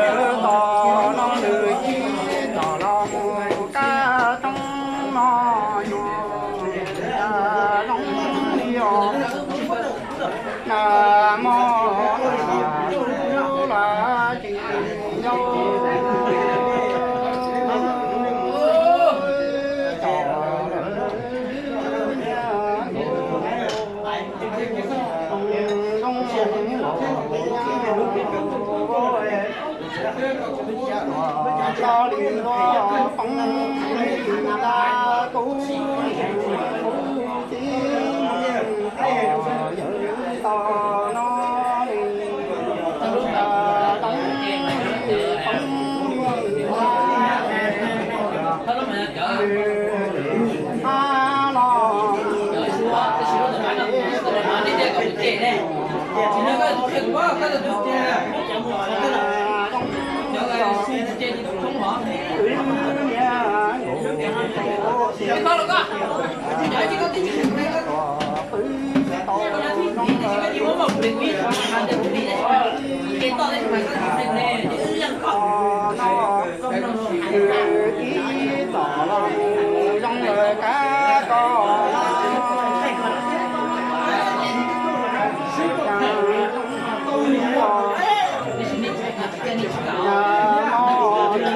Tom no nws ib tom los mus kab roob no yus zoo li os. Na mo na tub los tsis yau. Tom lawm zoo zoo los tso li los poob li la kub tib yawg tom no li. Zoo li poob li la ab los Ib tom los zoo lawm kab ko. Cov li tus los rau lawm, poob twg los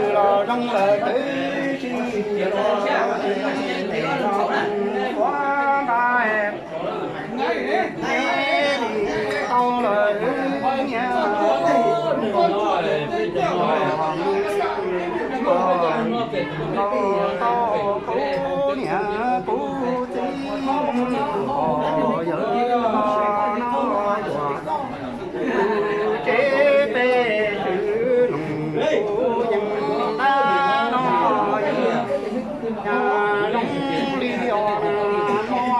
zoo lawm twb tsis los ua nqaij. Neb li tau lawm wb niam, tau kuv niam kuv txiv, yawg no yuav tus tsev peb swm loos kuv yeej tab no zoo li os na mog.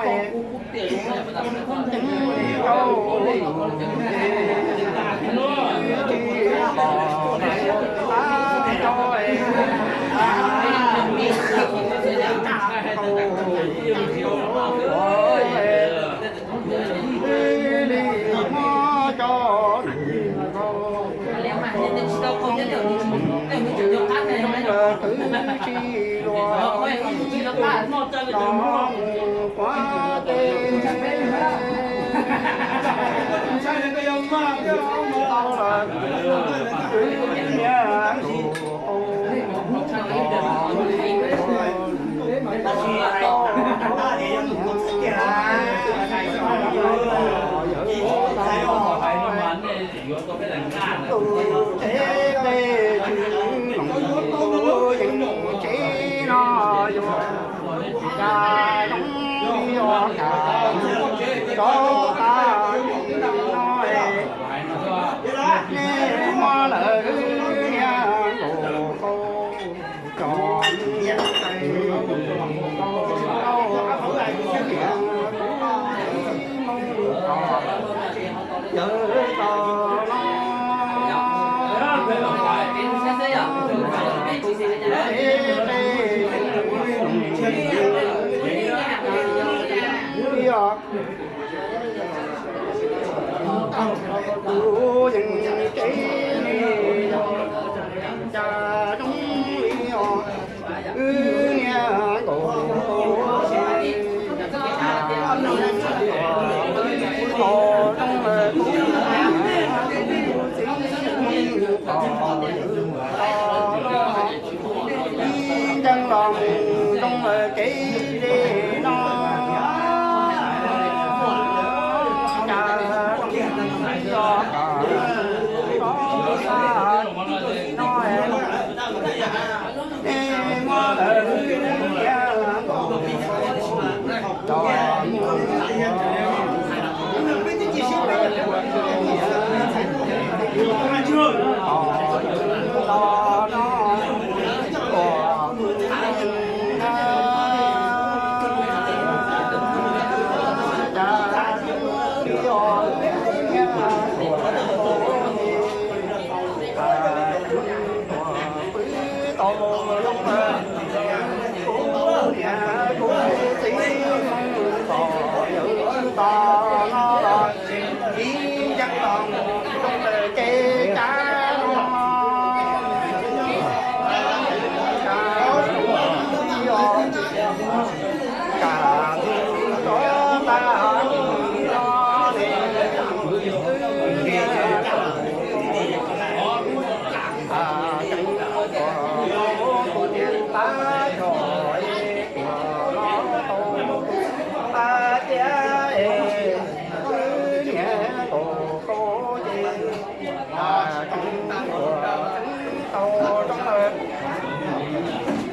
Li muab cov neeg zoo lawm twb tsis luag los mus quav teb. Tau lawm wb niam tus tus tsev peb swm loos kuv yeej tsev no yuav cas zoo li os cas rov qab li no es. Neb muab lawm wb niam tus tus cov niam tais tus tus niam tus txiv mus kom yawg tos no. Tus tsev peb swm loos kuv yeej tsev li os. Kuv yeej tsev li os cas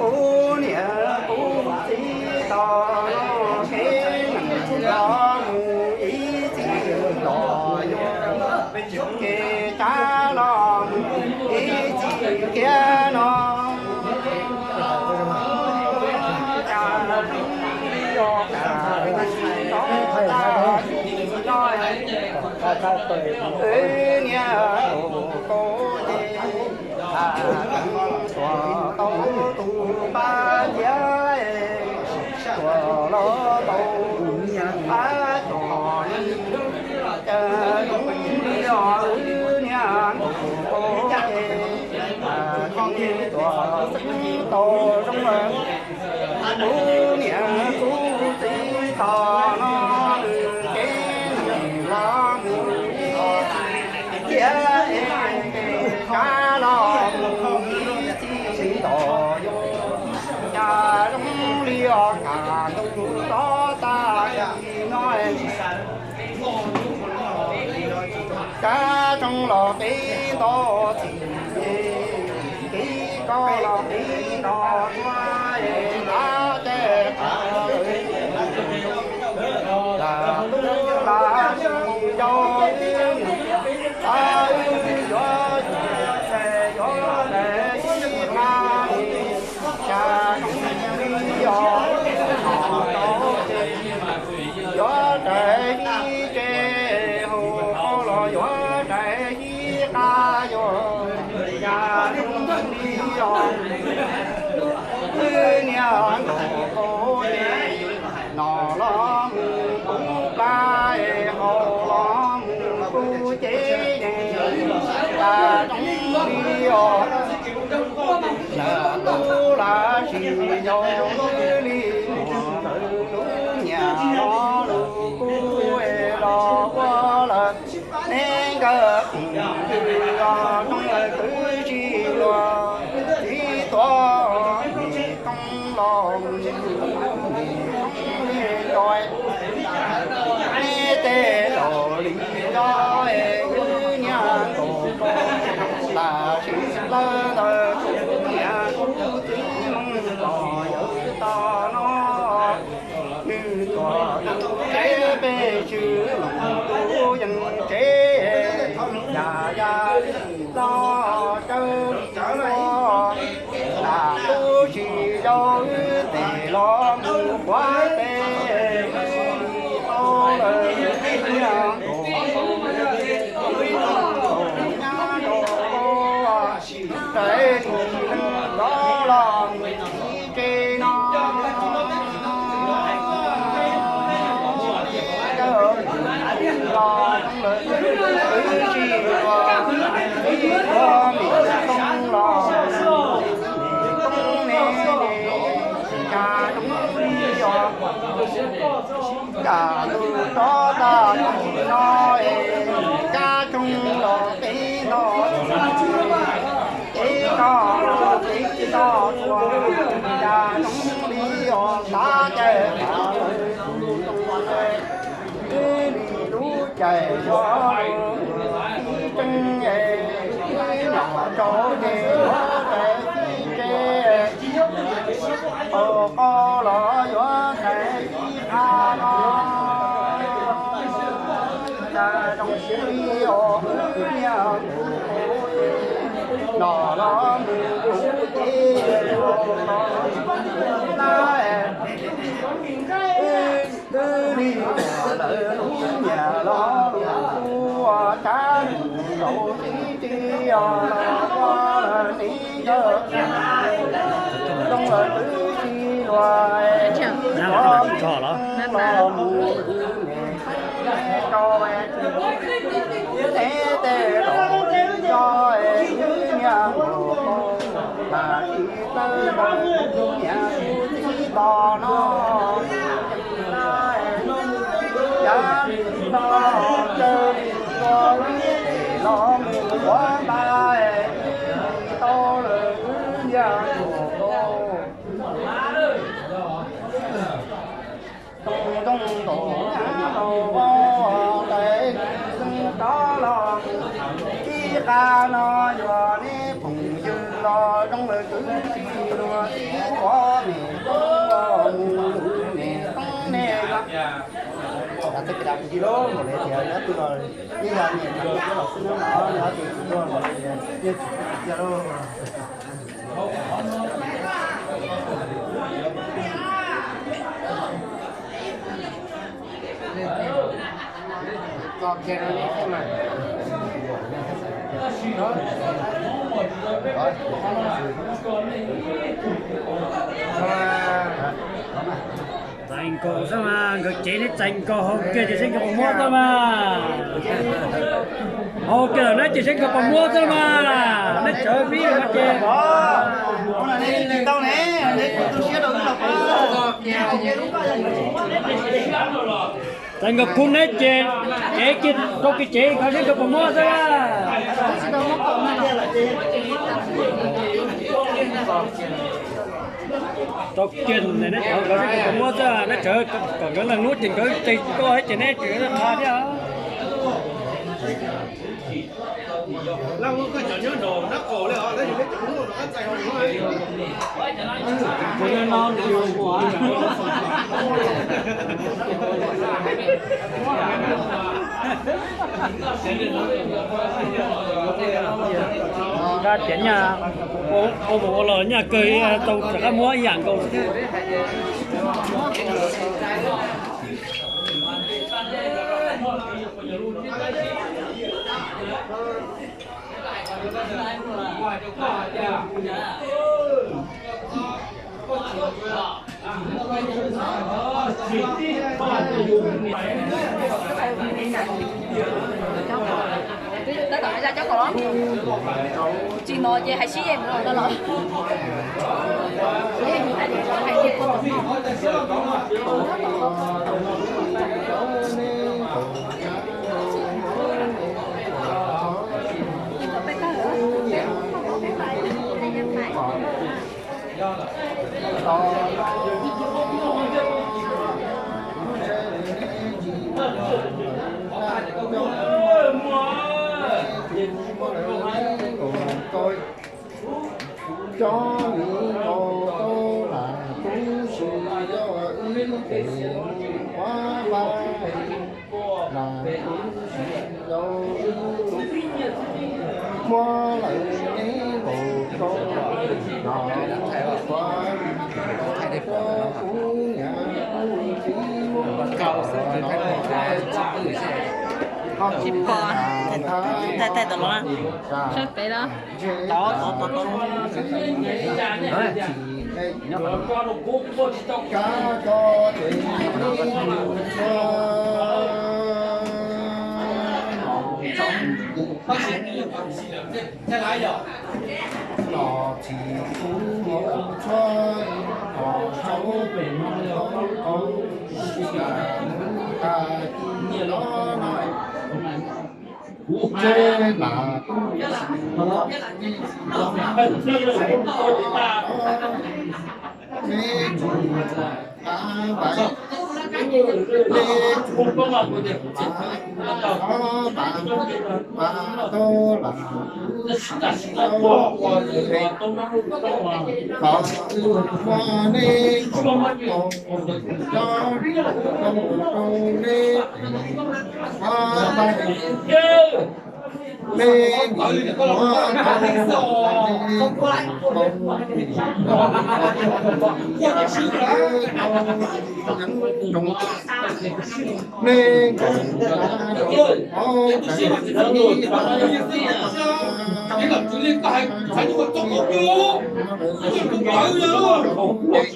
Kuv niam kuv txiv tos los kev neeg los mus ib txhis los yuav kev tshav los mus ib txhis thiab no. Cas zoo li os, cas zoo li os, cas zoo li os, wb niam tus koj ces tuaj tau tus pab thiab, tuaj los tau tus pab tso, cas zoo li os, wb niam tus koj ces tuaj xeeb tau zoo. Kuv niam kuv txiv tos no nws kev neeg los mus ib txhis thiab, es kev tshav los mus ib txhis los yuav. Cas zoo li os, cas ntuj tso tag kis no, tshav zoo los kev nto txhij, kev koj los kev nto tshuaj, es nta ces lam tub lam sis yau, tab wb yuav yuav daim ib qab, cas zoo li os, yuav daim ib tse, hauv qhov los yuav daim ib qab, yuav cas zoo li os, wb niam nkaus qau ces no los mus kuv plab, hauv los mus kuv cev, cas zoo li os, lam tub lam sis yau, wb li muag lawv lub nyiam los lus kuv los ua lawm. Neb nkawd tus twg los zoo lawm twb tsis luag, txiv tuav nim toog los nim toog li nco, neb tej laus li nco, es wb niam nkaus qau, lam sis lawv ntawd kuv niam kuv txiv Hmoob los yawm tag no. Nws tuaj tus tsev peb tswv los tus yeej tsev, yam yam li los tsawg li los, lam tub sis yau wb tes los mus quav tes, wb li tau lawm wb niam nkaus qau, wb li tau nyab nkaus qau, raws li neeg los los mus ib tse no. Los zoo lawm wb tsis luag, txiv tuav nim toog los nim toog ne, cas zoo li os, cas ntuj tso tag kis no, es tshav zoo los kev nto, kev nto los kev nto tshuaj, cas zoo li os, xav caij tas lawm tus ntoo, wb li lub caij yuav ib tseeg, wb los rau ces yuav daim ib tse, hauv qhov los yuav daim ib qab. Txais nkaus xwb mas, nkawd cev neb txais nkaus hauv kiag ces seb nkawd puas muab xwb mas. Hauv kiag lawm neb ces seb nkawd puas muab xwb mas. Neb tsawv pib mas ces. Txais nkaus khub neb ces, cev kiag rau kiag cev nkawd seb nkawd puas muab xwb. Rau kiag neb tsawv nkawd seb nkawd puas muab xwb, neb tsawv kom nkawd leej lub ces nkawd tes koj ces neb tsawv qha thiab. Nqa tias nyaj ua mus ua los nyaj kawg, tau rov qab muab ib yam nkaus xwb. Tab tom ya cov kaum los? Tsis hnov ces hais sib mus los tau los. Cov viv ncaus tau lam tub si yog wb tes mus ua vaj lam tub si yog wb muab lawv neb nkaus rau no ua kuv niam kuv txiv muab Tsis pom. Thaij, thaij tau los na. Sab pem los. Tab sis neb tsum no lawm neb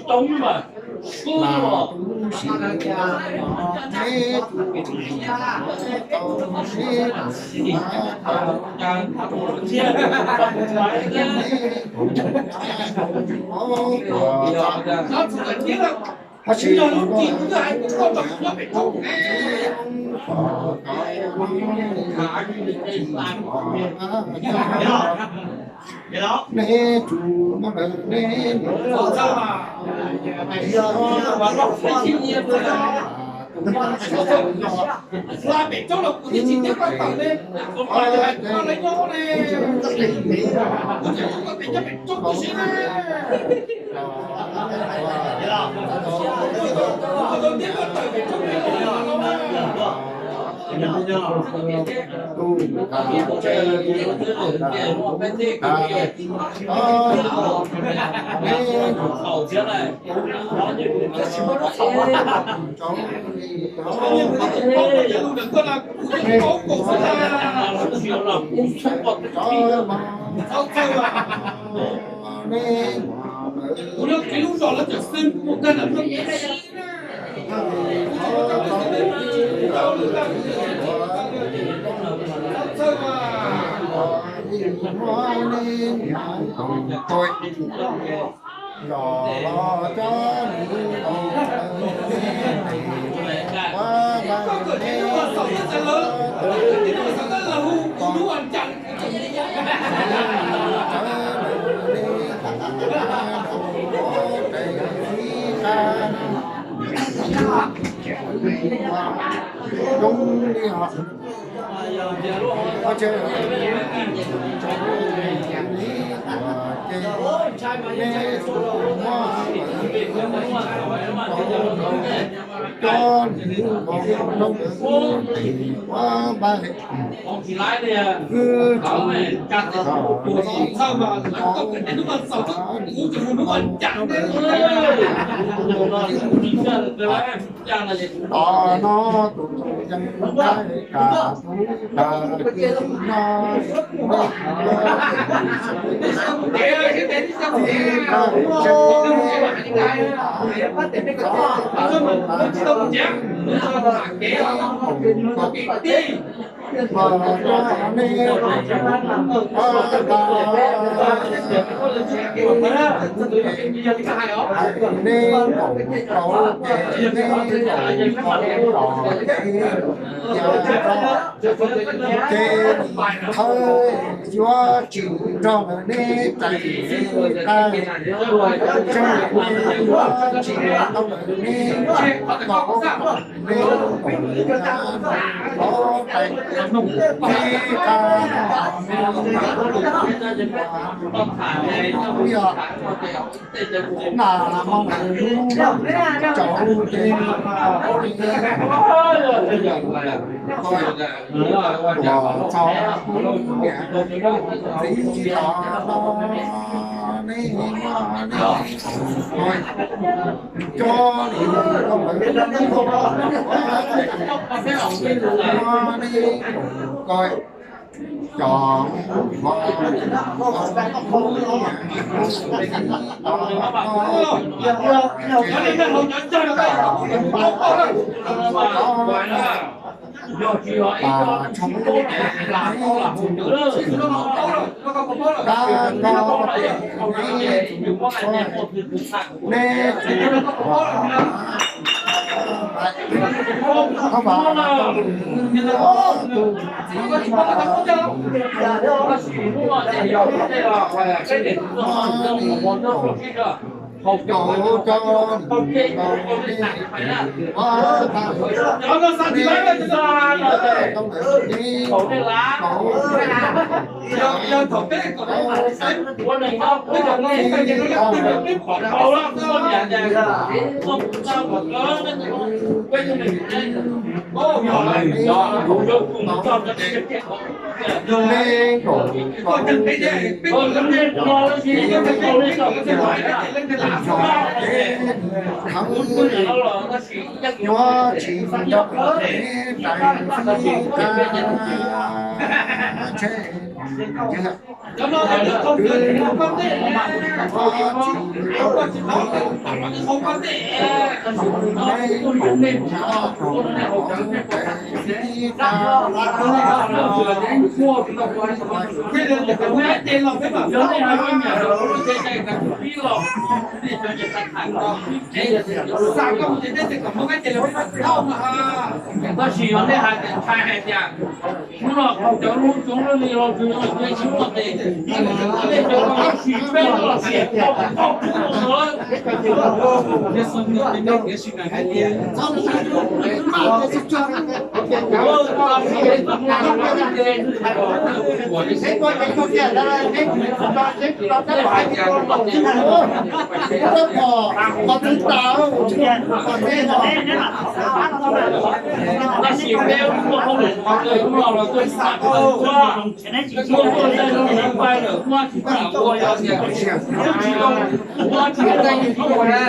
Tom no tus yeej nqaij kam tus kam no txij nqaij tsev Ces thawj yuav tsis nrog neb rais qab, tsawg neb yuav tsis tau neb kom neb tais qab yog na mo lub tsaus ces tuam txog niam txiv los no ne, cov lawv ne, cov Kaum cov, kaum li, kaum li, Tab sis yog nej hais tias ntshai hais tias hnub no cov lub coob lub li los tsis yog nej tsis muaj tes, nej cov ko tab sis peb los xiam tau tau tub no. Tab sis peb muaj hauj lwm qhov twg los tuaj sam tuaj tuaj tuaj tuaj lawm muab tsis tau ua yog tias tsis tau muab tsis tau ua na.